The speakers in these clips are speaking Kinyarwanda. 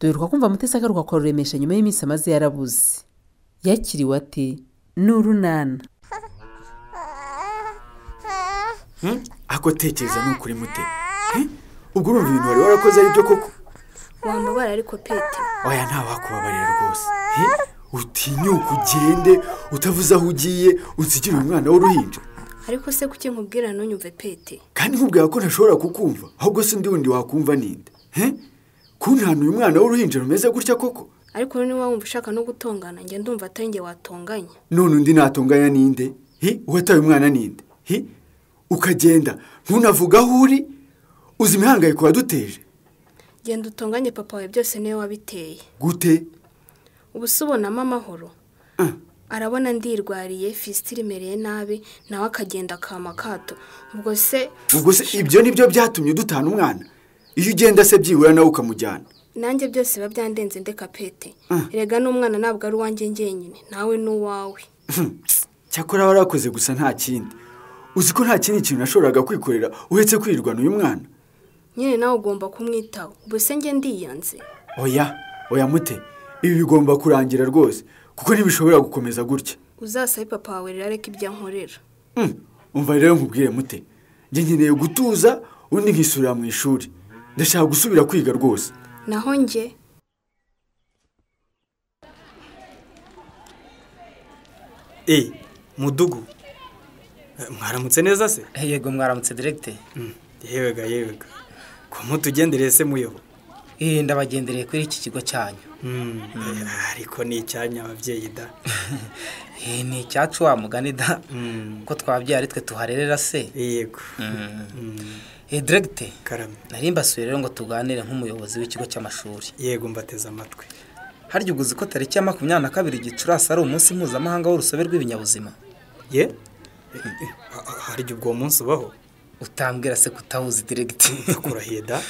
Duheruka kumva Mutesi agaruka kwa Ruremesha nyuma y'iminsi amaze yarabuze. Yakiriwe ate? Ni urunana. Ako tekereza ni ukuri Mute. Ubwo urumva ibintu wari warakoze ari byo koko? Wambabara ariko Pete. Oya ntawakubabarira rwose. Utinyuka ugende utavuze aho ugiye usigire umwana w'uruhinja. Ariko se kuki nkubwira ntunyumve Pete? Kandi nkubwira ko ntashobora kukumva, ahubwo se undi wundi wakumva ninde? Kuntana uyu mwana w'uruhinja rumeze gutya koko? Ariko niba wumva ushaka no gutongana njye ndumva atari njye watonganya. None undi natonganya ninde? Uwataye umwana ninde? Ukagenda ntunavuga aho uri, uzi imihangayiko waduteje. Genda utonganye papa wawe byose niwe wabiteye. Gute? Ubu se ubonamo amahoro? Arabona ndirwariye fisitiri imereye nabi nawe akagenda akama kato. Ubwo se ibyo nibyo byatumye dutana umwana? Iyo ugenda se byibura nawe ukamujyana. Nanjye byose biba byandenze ndeka Pete. Erega n'umwana ntabwo ari uwanjye njyenyine, nawe n'uwawe. Cyakora warakoze gusa nta kindi. Uzi ko nta kindi kintu nashoboraga kwikorera uretse kwirwana uyu mwana. Nyine nawe ugomba kumwitaho. Ubu se njye ndiyanze. Oya, oya Mute. Ibi bigomba kurangira rwose kuko ntibishobora gukomeza gutya. Uzasabe papa wawe rero areke ibyo ankorera. Umva rero nkubwire Mute. Njye nkeneye gutuza undi nkisubira mu ishuri. Ndashaka gusubira kwiga rwose. Naho njye Mudugu. Mwaramutse neza se? Yego mwaramutse directe. Yewega yewega. Ko mutugendereye se muyobo? Ndabagendereye kuri iki kigo cyanyu. Ariko ni icyanya ababyeyi da. Ni icyacu wa mugani da. Ko twabyaye ari twe tuharerera se? Yego. Directe. Karame. Nari mbasuye rero ngo tuganire nk'umuyobozi w'ikigo cy'amashuri. Yego mbateze amatwi. Harya uguzi ko tariki ya 22 Gicurasi ari umunsi mpuzamahanga w'urusobe rw'ibinyabuzima? Ye? Harya ubwo munsi ubaho? Utambwira se kutawuzi directe. Kurahiye da.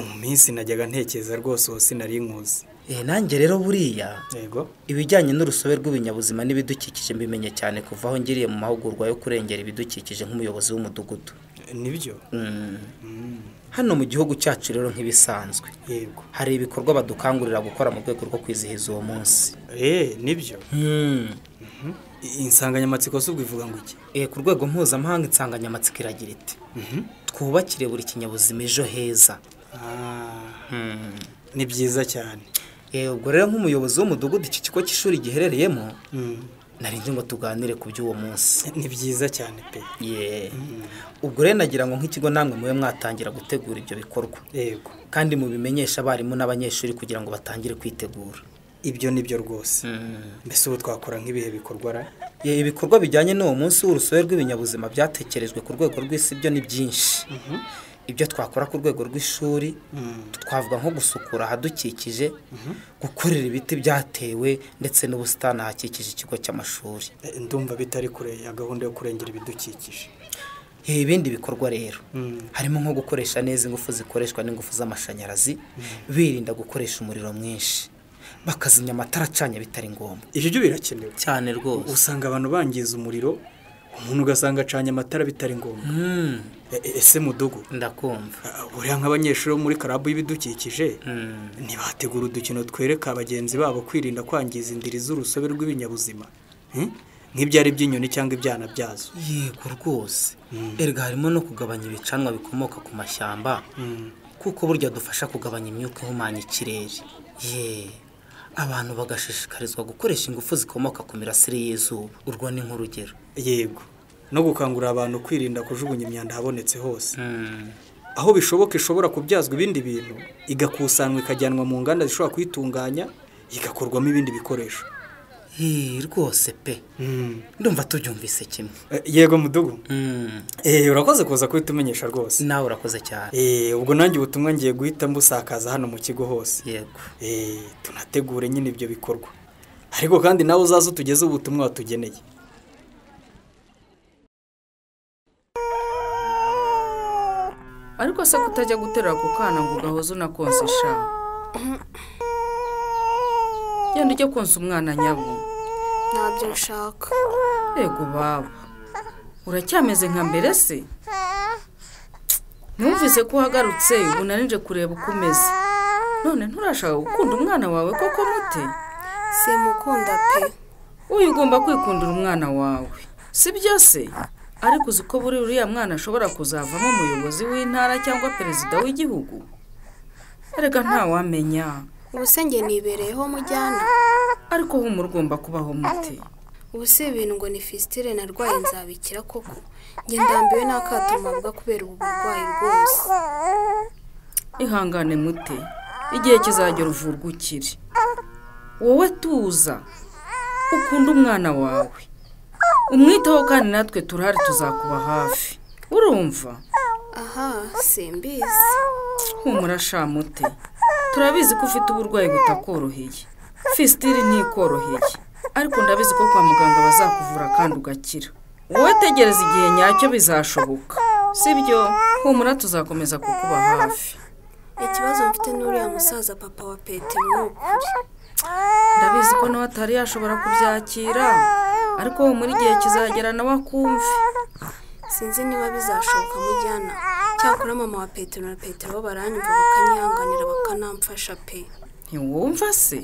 Mu minsi najyaga ntekereza rwose uwo sinari nkuzi. Nanjye rero buriya. Yego. Ibijyanye n'urusobe rw'ibinyabuzima n'ibidukikije mbimenye cyane kuva aho ngiriye mu mahugurwa yo kurengera ibidukikije nk'umuyobozi w'umudugudu. Nibyo? Hano mu gihugu cyacu rero nk'ibisanzwe. Yego. Hari ibikorwa badukangurira gukora mu rwego rwo kwizihiza uwo munsi. Nibyo. Insanganyamatsiko se ubwo ivuga ngo iki? Ku rwego mpuzamahanga insanganyamatsiko iragira iti: twubakire buri kinyabuzima ejo heza. Ni byiza cyane. Ubwo rero nk'umuyobozi w'umudugudu iki kigo cy'ishuri giherereyemo, nari nzi ngo tuganire ku by'uwo munsi. Ni byiza cyane pe. Ubwo rero nagira ngo nk'ikigo namwe mube mwatangira gutegura ibyo bikorwa. Yego. Kandi mubimenyesha abarimu n'abanyeshuri kugira ngo batangire kwitegura. Ibyo nibyo rwose. Mbese ubu twakora nk'ibihe bikorwa ra? Ibikorwa bijyanye n'uwo munsi w'urusobe rw'ibinyabuzima byatekerejwe ku rwego rw'isi byo ni byinshi. Ibyo twakora ku rwego rw'ishuri twavuga nko gusukura ahadukikije, gukorera ibiti byatewe ndetse n'ubusitani ahakikije ikigo cy'amashuri. Ndumva bitari kure ya gahunda yo kurengera ibidukikije. Ibindi bikorwa rero harimo nko gukoresha neza ingufu zikoreshwa n'ingufu z'amashanyarazi, birinda gukoresha umuriro mwinshi, bakazimya amatara acanye bitari ngombwa. Ibyo byo birakenewe cyane rwose. Usanga abantu bangiza umuriro, umuntu ugasanga acanye amatara bitari ngombwa. Ese Mudugu, ndakumva. Buriya nk'abanyeshuri bo muri karabu y'ibidukikije ntibategura udukino twereka bagenzi babo kwirinda kwangiza indiri z'urusobe rw'ibinyabuzima, nk'ibyari by'inyoni cyangwa ibyana byazo. Yego rwose. Erega harimo no kugabanya ibicanwa bikomoka ku mashyamba, kuko burya dufasha kugabanya imyuka ihumanya ikirere. Abantu bagashishikarizwa gukoresha ingufu zikomoka ku mirasire y'izuba. Urwo ni nk'urugero. Yego. No gukangurira abantu kwirinda kujugunya imyanda ahabonetse hose. Aho bishoboka ishobora kubyazwa ibindi bintu, igakusanywa ikajyanwa mu nganda zishobora kuyitunganya, igakorwamo ibindi bikoresho. Rwose pe. Ndumva tubyumvise kimwe. Yego Mudugu. Urakoze kuza kutumenyesha rwose. Nawe urakoze cyane. Ubwo nanjye ubutumwa ngiye guhita mbusakaza hano mu kigo hose. Yego. Tunategure nyine ibyo bikorwa. Ariko kandi nawe uzaze utugeze ubutumwa watugeneye. Ariko se kutajya guterura ku kana ngo ugahoze unakonsa sha. Genda ujye konsa umwana nyabo. Ntabyo nshaka. Yego baba. Uracyameze nka mbere se? Numvise ko uhagarutse ubu narinje kureba uko umeze. None nturashaka gukunda umwana wawe koko mute? Simukunda pe. Uyu ugomba kwikundira umwana wawe, si byo se? Ariko uzi ko buri uriya mwana ashobora kuzavamo umuyobozi w'intara cyangwa perezida w'igihugu? Erega ntawamenya. Ubu se njye nibereyeho mujyana. Ariko humura ugomba kubaho mute. Ubu si ibintu ngo ni fisitire narwaye nzabikira koko. Njye ndambiwe n'akato mpabwa kubera ubu burwayi rwose. Ihangane mute, igihe kizagera uvurwa ukire. Wowe tuza, ukunda umwana wawe, umwiteho kandi natwe turahari tuzakuba hafi. Urumva? Aha, simbizi. Humura sha mute, turabizi ko ufite uburwayi butakoroheye. Fisitire ntikoroheye, ariko ndabizi ko kwa muganga bazakuvura kandi ugakira. Wowe tegereza igihe nyacyo bizashoboka, sibyo? Humura tuzakomeza kukuba hafi. Ikibazo mfite n'uriya musaza papa wa Petero ni ukuri. Ndabizi ko nawe atari yashobora kubyakira, ariko muri igihe kizagera nawe akumve. Sinzi niba bizashoboka mujyana. Cyakora mama wa Petero na Petero baranyumva bakanyihanganira bakanamfasha pe. Ntiwumva se?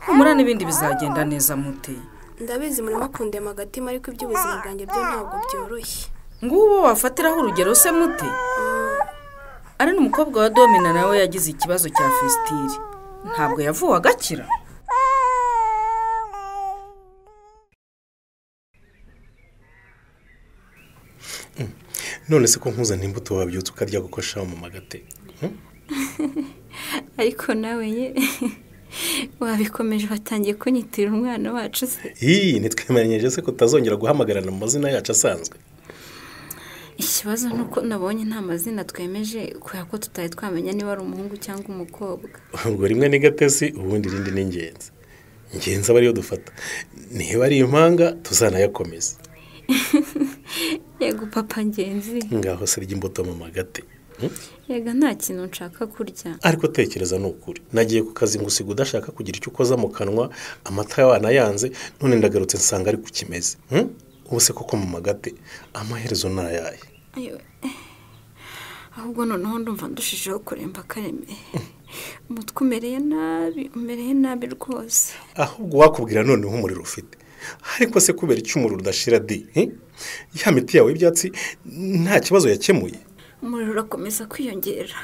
Humura n'ibindi bizagenda neza mute. Ndabizi murimo kundema agatima, ariko iby'ubuzima bwanjye byo ntabwo byoroshye. Nguwo wafatiraho urugero se mute? Ari n'umukobwa wa Domina nawe yagize ikibazo cya fisitire, ntabwo yavuwe agakira. None se ko nkuzana imbuto wabyutse ukarya gukosha mu magate? Ariko nawe ye wabikomeje, watangiye kunyitirira umwana wacu se? Ntitwemeranyije se ko tutazongera guhamagarana mu mazina yacu asanzwe? Ikibazo ni uko nabonye nta mazina twemeje, kubera ko tutari twamenya niba ari umuhungu cyangwa umukobwa. Ubwo rimwe ni Gatesi, ubundi irindi ni Ngenzi. Ngenzi aba ariyo dufata, niba ari impanga tuzanayakomeza. Yego papa Ngenzi. Ngaho se rya imbuto mu magate. Yega nta kintu nshaka kurya. Ariko tekereza ni ukuri, nagiye ku kazi ngusiga udashaka kugira icyo ukoza mu kanwa, amata wanayanze, none ndagarutse nsanga ari kukimeze. Ubu se koko mu magate amaherezo ni ayahe? Ahubwo noneho ndumva ndushijeho kuremba Kareme. Umutwe umereye nabi, umereye nabi rwose. Ahubwo wakubwira noneho umuriro ufite. Ariko se kubera icyo umuriro udashira di? Ya miti yawe y'ibyatsi nta kibazo yakemuye. Umuriro urakomeza kwiyongera.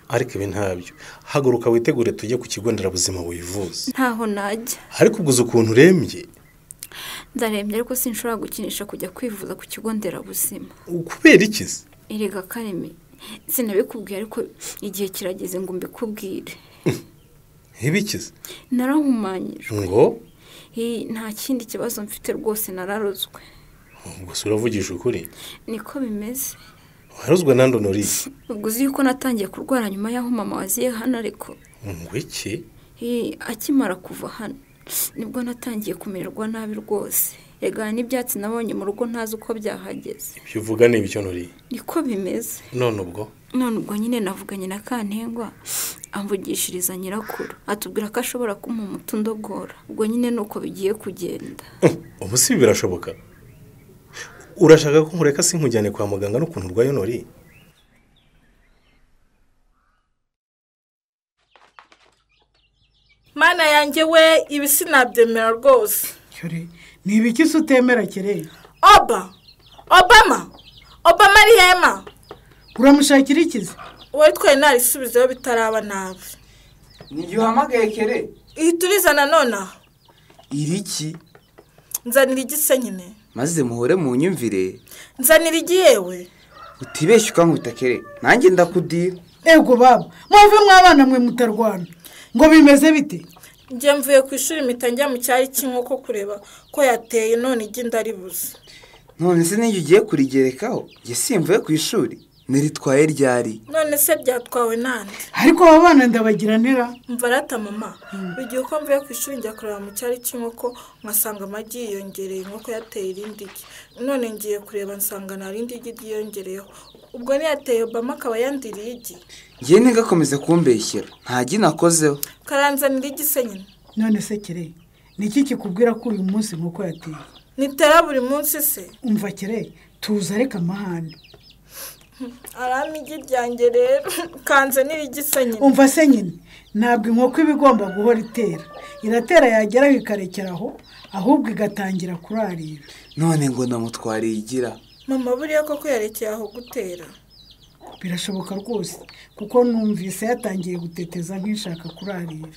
Ariko ibi ntabyo. Haguruka witegure tujye ku kigo nderabuzima wivuze. Ntaho najya. Ariko uguze ukuntu urembye. Ndarembye ariko sinshobora gukinisha kujya kwivuza ku kigo nderabuzima. Kubera iki se? Erega Kareme, sinabikubwiye ariko igihe kirageze ngo mbikubwire. Ibikize? Narahumanyijwe. Ngo? Nta kindi kibazo mfite rwose, nararozwe. Ubwo se uravugisha ukuri? Niko bimeze. Warozwe na Ndonori? Ubwo uzi yuko natangiye kurwara nyuma y'aho mama waziye hano ariko. Ngo iki? Akimara kuva hano nibwo natangiye kumererwa nabi rwose. Rega n'ibyatsi nabonye mu rugo ntazi uko byahageze. Ibyo uvuga ni ibyo Nori? Niko bimeze. None ubwo? None ubwo nyine navuganye na Kantengwa, amvugishiriza nyirakuru, atubwira ko ashobora kumpa umuti undogora. Ubwo nyine nuko bigiye kugenda. Ubu si birashoboka? Urashaka ko nkureka sinkujyane kwa muganga n'ukuntu urwaye Nori? Mana yanjye we, ibi sinabyemera rwose. Ni ibiki se utemera Kirere? Obama Obama ari hema. Uramushakira ikize? Wowe twaye narisubizeho bitaraba nabi. Ni uhamagaye Kere? Ihita urizana nonaha. Iriki? Nzanira igi se nyine. Maze muhore mu nyumvire. Nzanira igi yewe. Utibeshye ukankubita Kere, nanjye ndakudira. Ego baba, mwave mwabana mwe mutarwana. Ngo bimeze bite? Njye mvuye ku ishuri mpita njya mu cyari cy'inkoko kureba ko yateye, none igi ndaribuze. None se n'iyo ugiye kurigerekaho, njye simvuye ku ishuri, niritwaye ryari? None se byatwawe nande? Ariko aba bana ndabagira nera. Mva rata mama, igihe uko mvuye ku ishuri njya kureba mu cyari cy'inkoko nkasanga amagi yiyongereye, inkoko yateye irindi gi. None ngiye kureba nsanga nta rindi gi ryiyongereyeho. Ubwo niyateye Obama akaba yandiriye igi. Njye ntigakomeze kumbeshyera, nta gi nakozeho. Karanzanira igi se nyine. None se Kere, ni iki kikubwira ko uyu munsi inkoko yateye? Nitera buri munsi se? Umva Kere, tuza reka amahane. Arama igi ryanjye rero kanze n'irigisa nyine. Umva se nyine, ntabwo inkoko iba igomba guhora itera. Iratera yageraho ikarekeraho, ahubwo igatangira kurarira. None ngo namutwariye igira. Mama buriya koko yarekeye aho gutera. Birashoboka rwose kuko numvise yatangiye guteteza nk'ishaka kurarira.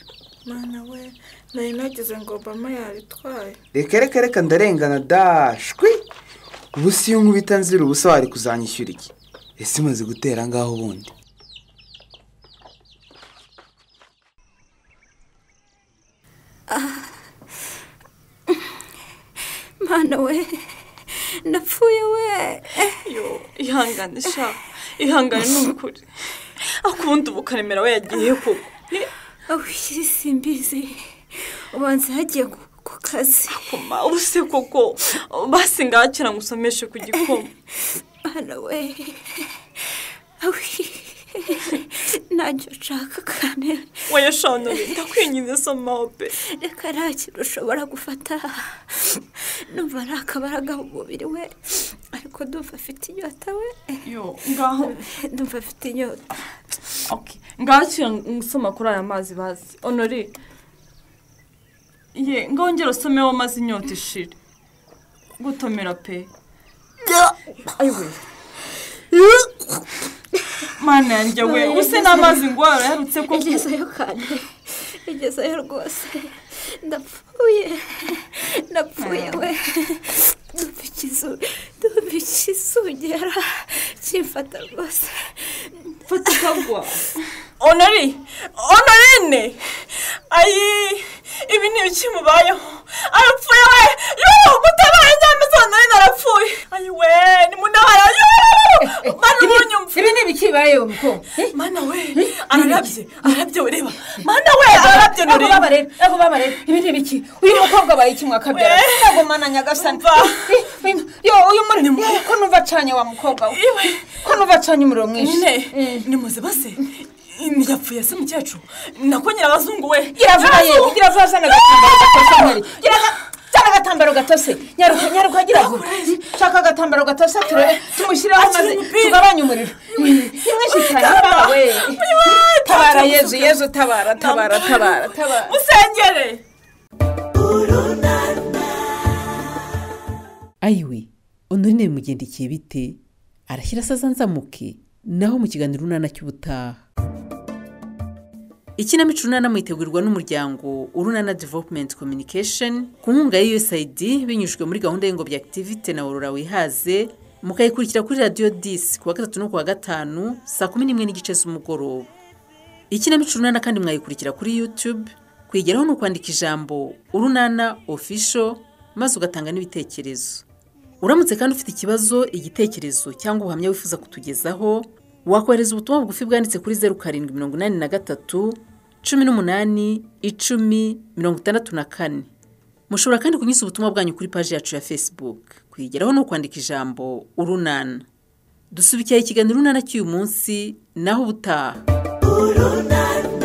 Mana we, nari nagize ngo Obama yaritwaye. Reka reka reka ndarengana da shwi. Ubu si iyo nkubita nzira ubusa wari kuzanyishyura iki? Ese imaze gutera ngaho ubundi. Mana we, ndapfuye we. Yo, ihangane sha, ihangane n'ukuri. Akubundi ubu Karemera we yagiye koko. Simbizi, ubanza yagiye ku kazi. Koma, ubuse koko basi ngakira ngusomeshe ku gikoma. Mana we, ntacyo nshaka kandi. Oya shana, ndakwinginze somaho pe. Reka nta kintu ushobora gufata. Numva nta kabaraga mu mubiri we, ariko ndumva afite inyota we. Yo, ngaho. Ndumva afite inyota. Okay, ngakira ngusoma kuri aya mazi bazi. Honore. Ye, ngongera usomeho mazi inyota ishire. Gutomera pe. Ayiwe. Mana yanjye we, use n'amazi ngo yarutse koko. Igezeyo kandi, igezeyo rwose. Ndapfuye, ndapfuye we. Ndumva ikizungera kimfata rwose. Fata ikagwa. Honore, Honorine. Ayi, ibi ni ibiki mubayeho? Arapfuye we. Yo, mutabaye nyameze Honorine arapfuye. Ayi we, ni muntabara. Yo! Mana unyumva. Ibi ni ibiki bibayeho muko? Mana we, ararabye, ararabye ureba. Mana we, ararabye nuri. Ego baba rero, ibi ni ibiki? Uyu mukobwa abaye iki mwakabyara? Ntabwo mana nyagasani. Yo, uyu muri ko numva acanye wa mukobwa we. Ko numva acanye umuriro mwinshi. Nyine, nimuze base. Ntiyapfuye se mukecuru? Nako nyirabazungu we. Gira vuba ye, gira vuba zana agatambaro gatose mwari. Gira zana agatambaro gatose. Nyaruka nyaruka gira vuba. Shaka agatambaro gatose turebe tumushyiraho maze tugabanye umuriro. Ni mwinshi cyane baba we. Tabara Yezu, Yezu tabara, tabara, tabara, tabara. Musengere. Ayiwe, Honorine bimugendekeye bite? Arashyira asazanzamuke naho mu kiganiro Urunana cy'ubutaha. Ikinamico Urunana mwitegurwa n'umuryango Urunana Development Communication ku nkunga ya USAID binyujijwe muri gahunda y'ingobyi activity na Aurora Wihaze, mukayikurikira kuri Radio 10 kuwa gatatu no kuwa gatanu saa 11:30 z'umugoroba. Ikinamico Urunana kandi mwayikurikira kuri YouTube, kwigeraho no kwandika ijambo Urunana Official maze ugatanga n'ibitekerezo. Uramutse kandi ufite ikibazo, igitekerezo cyangwa ubuhamya wifuza kutugezaho, wakohereza ubutumwa bugufi bwanditse kuri 0783 18 10 64. Mushobora kandi kunyuza ubutumwa bwanyu kuri page yacu ya Facebook. Kwigeraho no kwandika ijambo Urunana. Dusubikiye ikiganiro Urunana cy'uyu munsi, naho ubutaha. Urunana.